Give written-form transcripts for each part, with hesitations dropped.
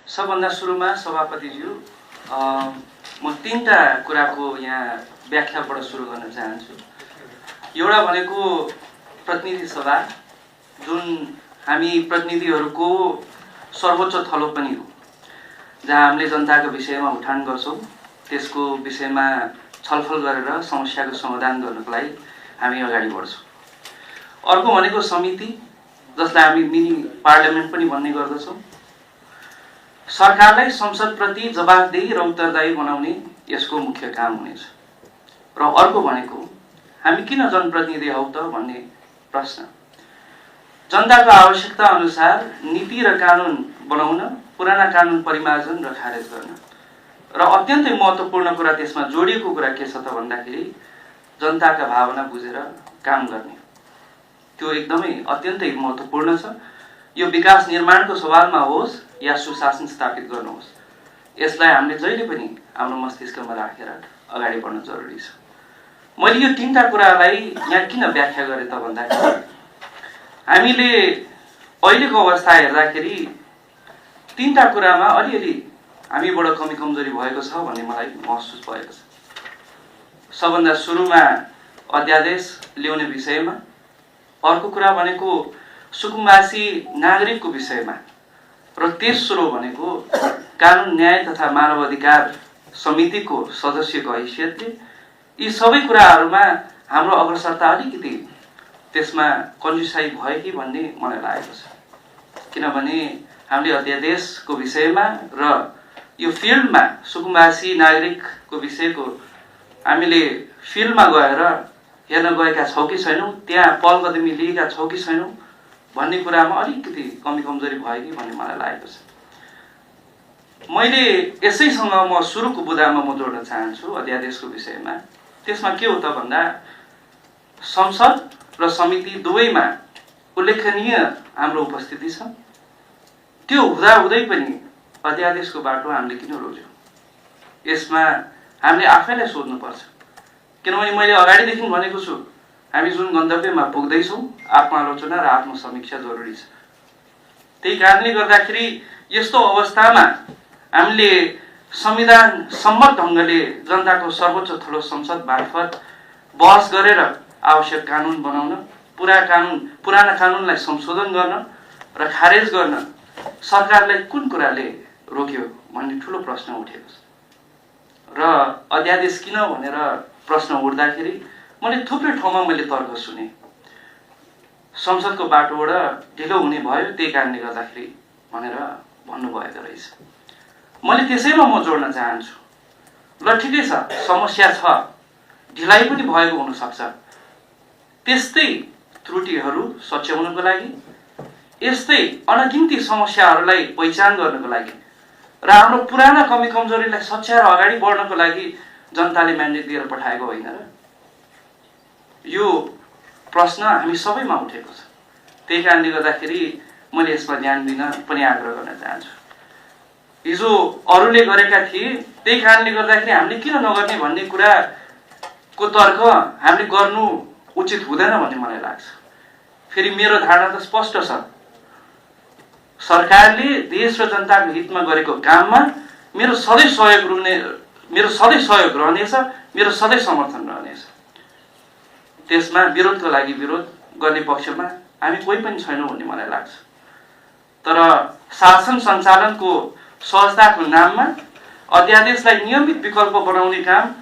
सबभन्दा सुरुमा सभापतिज्यू म तीनटा कुराको यहाँ व्याख्याबाट सुरु गर्न चाहन्छु। एउटा भनेको प्रतिनिधि सभा, जुन हामी प्रतिनिधिहरूको सर्वोच्च थलो पनि हो, जहाँ हामीले जनताको विषयमा उठान गर्छौँ, त्यसको विषयमा छलफल गरेर समस्याको समाधान गर्नको लागि हामी अगाडि बढ्छौँ। अर्को भनेको समिति, जसलाई हामी मिनी पार्लियामेन्ट पनि भन्ने गर्दछौँ। सरकारलाई संसदप्रति जवाफदेही र उत्तरदायी बनाउने यसको मुख्य काम हुनेछ। र अर्को भनेको हामी किन जनप्रतिनिधि हौ त भन्ने प्रश्न। जनताको आवश्यकता अनुसार नीति र कानुन बनाउन, पुराना कानुन परिमार्जन र खारेज गर्न। र अत्यन्तै महत्त्वपूर्ण कुरा त्यसमा जोडिएको कुरा के छ त भन्दाखेरि जनताका भावना बुझेर काम गर्ने। त्यो एकदमै अत्यन्तै महत्त्वपूर्ण छ। यो विकास निर्माणको सवालमा होस् या सुशासन स्थापित गर्नुहोस्, यसलाई हामीले जहिले पनि आफ्नो मस्तिष्कमा राखेर अगाडि बढ्न जरुरी छ। मैले यो तीनटा कुरालाई यहाँ किन व्याख्या गरेँ त भन्दाखेरि हामीले अहिलेको अवस्था हेर्दाखेरि तीनटा कुरामा अलिअलि हामीबाट कमी कमजोरी भएको छ भन्ने मलाई महसुस भएको छ। सबभन्दा सुरुमा अध्यादेश ल्याउने विषयमा, अर्को कुरा भनेको सुकुम्बासी नागरिकको विषयमा, र तेस्रो भनेको कानुन न्याय तथा मानव अधिकार समितिको सदस्यको हैसियतले यी सबै कुराहरूमा हाम्रो अग्रसरता अलिकति त्यसमा कन्जुसाइ भयो कि भन्ने मलाई लागेको छ। किनभने हामीले अध्यादेशको विषयमा र यो फिल्डमा सुकुम्बासी नागरिकको विषयको हामीले फिल्डमा गएर हेर्न गएका छौँ कि छैनौँ, त्यहाँ पहल कदमी लिएका छौँ कि छैनौँ भन्ने कुरामा अलिकति कमी कमजोरी भयो कि भन्ने मलाई लागेको छ। मैले यसैसँग म सुरुको बुदामा म जोड्न चाहन्छु अध्यादेशको विषयमा। त्यसमा के हो त भन्दा संसद र समिति दुवैमा उल्लेखनीय हाम्रो उपस्थिति छ। त्यो हुँदाहुँदै पनि अध्यादेशको बाटो हामीले किन रोज्यौँ, यसमा हामीले आफैलाई सोध्नुपर्छ। किनभने मैले अगाडिदेखि भनेको छु, हामी जुन गन्तव्यमा पुग्दैछौँ आत्मालोचना र आत्मसमीक्षा जरुरी छ। त्यही कारणले गर्दाखेरि यस्तो अवस्थामा हामीले संविधान सम्मत ढङ्गले जनताको सर्वोच्च ठुलो संसद मार्फत बहस गरेर आवश्यक कानुन बनाउन, पुराना कानुनलाई संशोधन गर्न र खारेज गर्न सरकारलाई कुन कुराले रोक्यो भन्ने ठुलो प्रश्न उठेको छ। र अध्यादेश किन भनेर प्रश्न उठ्दाखेरि मैले थुप्रै ठाउँमा मैले तर्क सुने। संसदको बाटोबाट ढिलो हुने भयो, त्यही कारणले गर्दाखेरि भनेर भन्नुभएको रहेछ। मैले त्यसैमा म जोड्न चाहन्छु, ल ठिकै छ, समस्या छ, ढिलाइ पनि भएको हुनसक्छ। त्यस्तै त्रुटिहरू सच्याउनको लागि, यस्तै अनगिन्ती समस्याहरूलाई पहिचान गर्नको लागि र हाम्रो पुराना कमी कमजोरीलाई सच्याएर अगाडि बढ्नको लागि जनताले म्यान्डेट दिएर पठाएको होइन र? यो प्रश्न हामी सबैमा उठेको छ। त्यही कारणले गर्दाखेरि मैले यसमा ध्यान दिन पनि आग्रह गर्न चाहन्छु। हिजो अरूले गरेका थिए, त्यही कारणले गर्दाखेरि हामीले किन नगर्ने भन्ने कुराको तर्क हामीले गर्नु उचित हुँदैन भन्ने मलाई लाग्छ। फेरि मेरो धारणा त स्पष्ट छ, सरकारले देश र जनताको हितमा गरेको काममा मेरो सधैँ सहयोग रहनेछ, मेरो सधैँ समर्थन रहनेछ। त्यसमा विरोधको लागि विरोध गर्ने पक्षमा हामी कोही पनि छैनौँ भन्ने मलाई लाग्छ। तर शासन सञ्चालनको सहजताको नाममा अध्यादेशलाई नियमित विकल्प बनाउने काम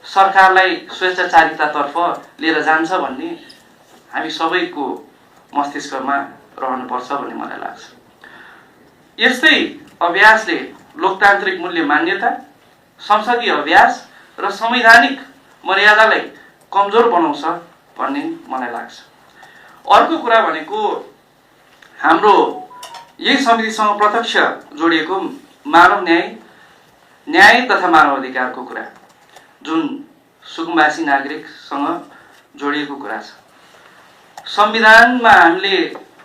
सरकारलाई स्वेच्छाचारितातर्फ लिएर जान्छ भन्ने हामी सबैको मस्तिष्कमा रहनुपर्छ भन्ने मलाई लाग्छ। यस्तै अभ्यासले लोकतान्त्रिक मूल्य मान्यता, संसदीय अभ्यास र संवैधानिक मर्यादालाई कमजोर बनाउँछ भन्ने मलाई लाग्छ। अर्को कुरा भनेको हाम्रो यही समितिसँग प्रत्यक्ष जोडिएको मानव न्याय तथा मानव अधिकारको कुरा, जुन सुकुम्बासी नागरिकसँग जोडिएको कुरा छ। संविधानमा हामीले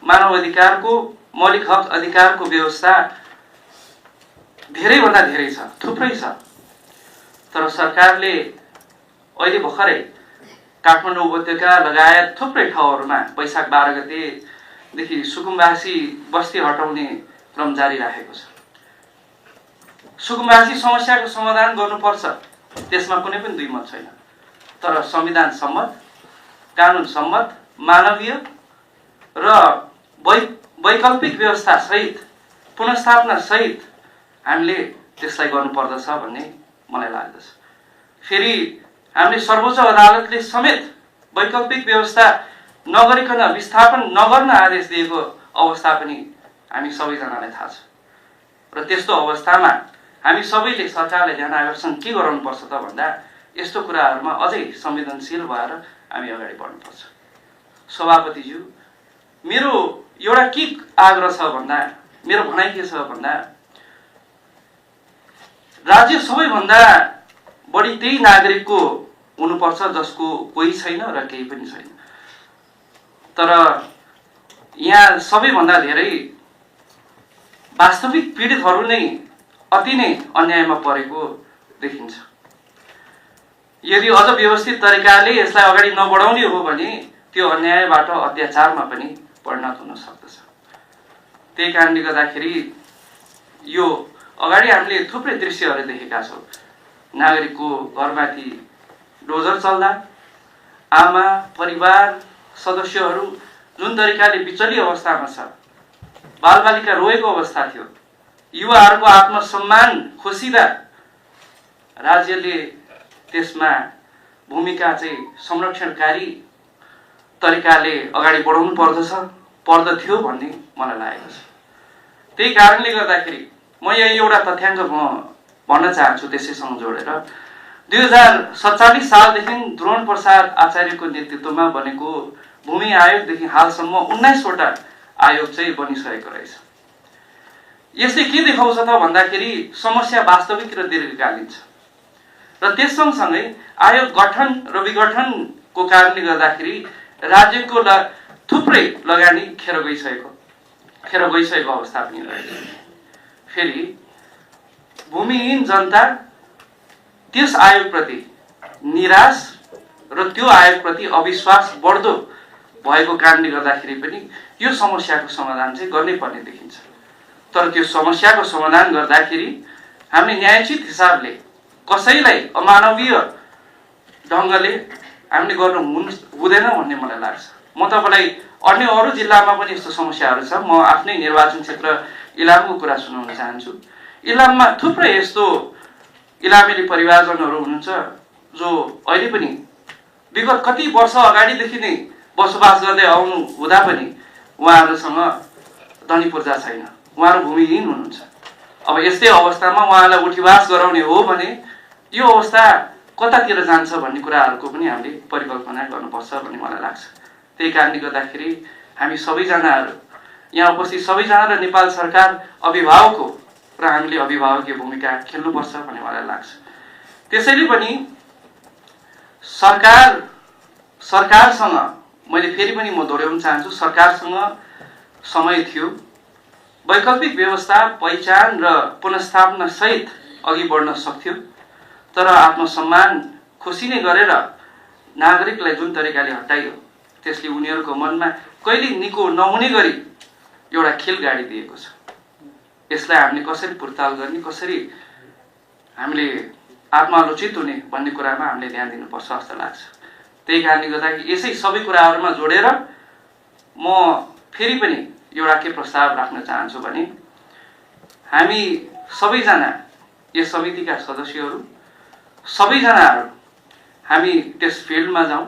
मानव अधिकारको, मौलिक हक अधिकारको व्यवस्था धेरैभन्दा धेरै छ, थुप्रै छ। तर सरकारले अहिले भर्खरै काठमाडौँ उपत्यका लगायत थुप्रै ठाउँहरूमा वैशाख 12 गतेदेखि सुकुम्बासी बस्ती हटाउने क्रम जारी राखेको छ। सुकुम्बासी समस्याको समाधान गर्नुपर्छ, त्यसमा कुनै पनि दुई मत छैन। तर संविधान सम्मत, कानुन सम्मत, मानवीय र वैकल्पिक व्यवस्था सहित, पुनर्स्थापना सहित हामीले त्यसलाई गर्नुपर्दछ भन्ने मलाई लाग्दछ। फेरि हामीले सर्वोच्च अदालतले समेत वैकल्पिक व्यवस्था नगरिकन विस्थापन नगर्न आदेश दिएको अवस्था पनि हामी सबैजनालाई थाहा छ। र त्यस्तो अवस्थामा हामी सबैले सरकारलाई ध्यान आकर्षण के गराउनुपर्छ त भन्दा यस्तो कुराहरूमा अझै संवेदनशील भएर हामी अगाडि बढ्नुपर्छ। सभापतिज्यू, मेरो एउटा के आग्रह छ भन्दा, मेरो भनाइ के छ भन्दा, राज्य सबैभन्दा बढी त्यही नागरिकको हुनुपर्छ जसको कोही छैन र केही पनि छैन। तर यहाँ सबैभन्दा धेरै वास्तविक पीडितहरू नै अति नै अन्यायमा परेको देखिन्छ। यदि अझ व्यवस्थित तरिकाले यसलाई अगाडि नबढाउने हो भने त्यो अन्यायबाट अत्याचारमा पनि परिणत हुन सक्दछ। त्यही कारणले गर्दाखेरि यो अगाडि हामीले थुप्रै दृश्यहरू देखेका छौँ। नागरिकको घरमाथि डोजर चल्दा आमा, परिवार सदस्यहरू जुन तरिकाले विचलित अवस्थामा छ, बालबालिका रोएको अवस्था थियो, युवाहरूको आत्मसम्मान खोसिँदा राज्यले त्यसमा भूमिका चाहिँ संरक्षणकारी तरिकाले अगाडि बढाउनु पर्दथ्यो भन्ने मलाई लागेको छ। त्यही कारणले गर्दाखेरि म यहाँ एउटा तथ्याङ्क भन्न चाहन्छु त्यसैसँग जोडेर। 2047 सालदेखि द्रोण प्रसाद आचार्यको नेतृत्वमा बनेको भूमि आयोगदेखि हालसम्म 19 वटा आयोग चाहिँ बनिसकेको रहेछ। यसले के देखाउँछ त भन्दाखेरि समस्या वास्तविक र दीर्घकालीन छ र त्यस सँगसँगै आयोग गठन र विघटनको कारणले गर्दाखेरि राज्यको थुप्रै लगानी खेर गइसकेको अवस्था पनि रहेछ। फेरि भूमिहीन जनता त्यस आयोगप्रति निराश र त्यो आयोगप्रति अविश्वास बढ्दो भएको कारणले गर्दाखेरि पनि यो समस्याको समाधान चाहिँ गर्नै पर्ने देखिन्छ। तर त्यो समस्याको समाधान गर्दाखेरि हामीले न्यायोचित हिसाबले कसैलाई अमानवीय ढङ्गले हामीले गर्नु हुँदैन भन्ने मलाई लाग्छ। म तपाईँलाई अन्य अरू जिल्लामा पनि यस्तो समस्याहरू छ। म आफ्नै निर्वाचन क्षेत्र इलामको कुरा सुनाउन चाहन्छु। इलाममा थुप्रै यस्तो इलामेली परिवारजनहरू हुनुहुन्छ जो अहिले पनि विगत कति वर्ष अगाडिदेखि नै बसोबास गर्दै आउनु हुँदा पनि उहाँहरूसँग धनी पूर्जा छैन, उहाँहरू भूमिहीन हुनुहुन्छ। अब यस्तै अवस्थामा उहाँलाई उठीवास गराउने हो भने यो अवस्था कतातिर जान्छ भन्ने कुराहरूको पनि हामीले परिकल्पना गर्नुपर्छ भन्ने मलाई लाग्छ। त्यही कारणले गर्दाखेरि हामी सबैजनाहरू यहाँ उपस्थित सबैजना र नेपाल सरकार अभिभावक हो र हामीले अभिभावकीय भूमिका खेल्नुपर्छ भन्ने मलाई लाग्छ। त्यसैले पनि सरकारसँग मैले फेरि पनि म दोहोऱ्याउन चाहन्छु, सरकारसँग समय थियो, वैकल्पिक व्यवस्था पहिचान र पुनर्स्थापना सहित अघि बढ्न सक्थ्यो। तर आत्मसम्मान खुसी नै गरेर नागरिकलाई जुन तरिकाले हटाइयो त्यसले उनीहरूको मनमा कहिले निको नहुने गरी एउटा खेल गाडी दिएको छ। यसलाई हामीले कसरी पुर्ताल गर्ने, कसरी हामीले आत्मालोचित हुने भन्ने कुरामा हामीले ध्यान दिनुपर्छ जस्तो लाग्छ। त्यही कारणले गर्दाखेरि यसै सबै कुराहरूमा जोडेर म फेरि पनि एउटा के प्रस्ताव राख्न चाहन्छु भने हामी सबैजना यस समितिका सदस्यहरू सबैजनाहरू हामी त्यस फिल्डमा जाउँ,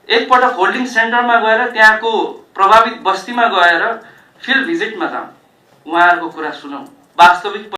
एकपटक होल्डिङ सेन्टरमा गएर त्यहाँको प्रभावित बस्तीमा गएर फिल्ड भिजिटमा जाउँ, उहाँहरूको कुरा सुनौँ, वास्तविक